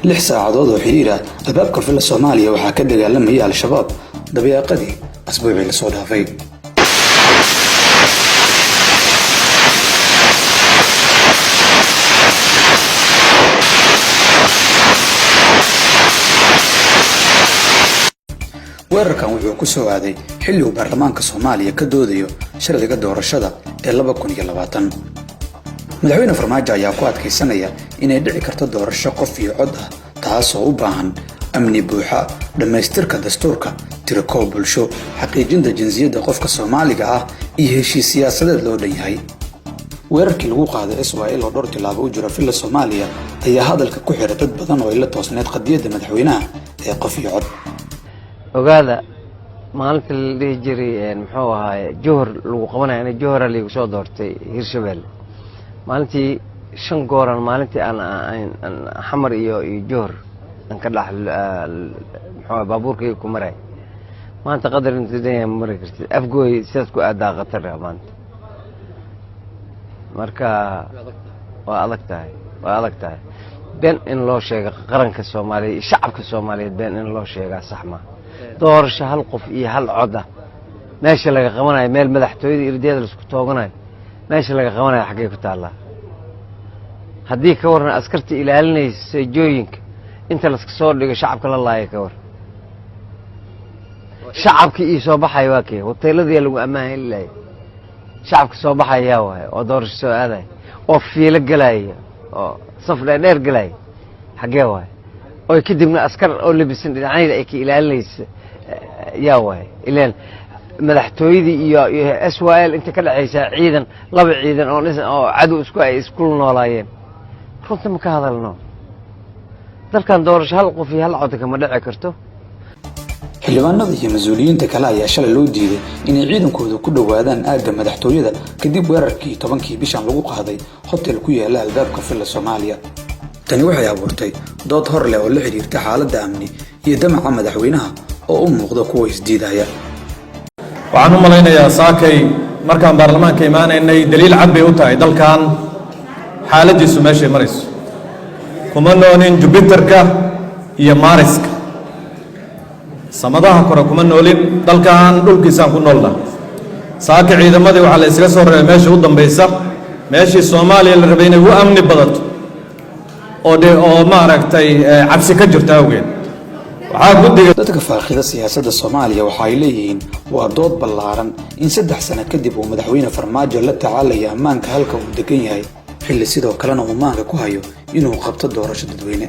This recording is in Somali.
6 saacadood oo xiriir ah albaabka Villa Soomaaliya waxaa ka dagaalamayay Al-Shabaab dabayaaqadii asbuucii lasoo dhaafay. Weerarkan wuxuu ku soo aaday xilli uu baarlamaanka Soomaaliya ka doodayo sharciga doorashada ee 2020. Madaxweyne Farmaajo ayaa ku adkaysanaya inay dhici karto doorasho qof iyo cod ah, taasoo u baahan amni buuxa, dhammaystirka dastuurka, tirakoob bulsho, xaqiijinta jinsiyadda qofka Soomaaliga ah iyo heshiis siyaasadeed loo dhan yahay. Weerarkii lagu qaaday SYL oo dhowr tilaabo u jira Villa Soomaaliya ayaa hadalka ku xira dad badan oo ay la toosneyd qadiyadda madaxweynaha ee qof iyo cod. Ogaada, maalinta la dhihi jiray, muxuu ahaaye, Johor lagu qabanaya, ina Johora laigu soo doortay Hirshabelle. Maalintii shan gooran, maalintii aan Xamar iyo Johor aan ka dhex, muxuu, baabuurkayga ku maray. Maanta qadar inta dhan ma mari kartid. Afgooy sidaas ku aadaa khatar maanta. Marka waa adag tahay, waa adag tahay. Been in loo sheega qaranka Soomaaliya iyo shacabka Soomaaliyeed, been in loo sheegaa sax maa. Doorasho hal qof iyo hal cod ah meesha laga qabanayo, meel madaxtooyada irdeeda laisku tooganayo, meesha laga qabanayo xaggay ku taallaa? Haddii ka warran askarta ilaalinaysa seejooyinka inta laska soo dhigo shacabka la laaya, ka war shacabka ii soo baxaya waa kee? Hoteeladiyaa lagu ammaan heli lahay. Shacabka soo baxayaa waay oo doorasho soo aadaya oo fiilo gelaya oo saf dheerdheer gelaya, xaggee waay? Oo kadibna askar oo labisan dhinacyada ay ka ilaalinaysa yaa waay? Ilaan madaxtooyadii iyo SYL inta ka dhexaysaa ciidan, laba ciidan oo oo cadow isku ay iskula noolaayeen. Runta ma ka hadalno? Dalkan doorasho hal qof iyo hal cod kama dhici karto. Xildhibaanada iyo mas-uuliyiinta kale ayaa shalay loo diiday inay ciidankoodu ku dhowaadaan aagga madaxtooyada kadib weerarkii 10-kii bishan lagu qaaday hotel ku yaala albaabka Villa Soomaaliya. Tani waxay abuurtay dood hor leh oo la xidhiirta xaaladda amni iyo damaca madaxweynaha oo u muuqda kuwa isdiidaya. Waxaan u malaynayaa saakay markaan baarlamaanka imaanaynay, daliil cad bay u tahay dalkan xaaladdiisu meeshay marayso. Kuma noolin Jubiterka iyo Maariska, samadaha kore kuma noolin. Dalkan dhulkiisaan ku noolna. Saaka ciidamadii waxaa la isaga soo reebay meesha u dambaysa, meeshii Soomaaliya la rabay inay u amni badato oo de oo maaragtay cabsi ka jirta awgeed waxaa guddiga Dadka faaqida siyaasadda Soomaaliya waxa ay leeyihiin waa dood ballaaran in 3 sano kadib uu madaxweyne Farmaajo la tacaalaya ammaanka halka uu degan yahay, xilli sidoo kalena uu maanka ku hayo inuu qabto doorasho dadweyne.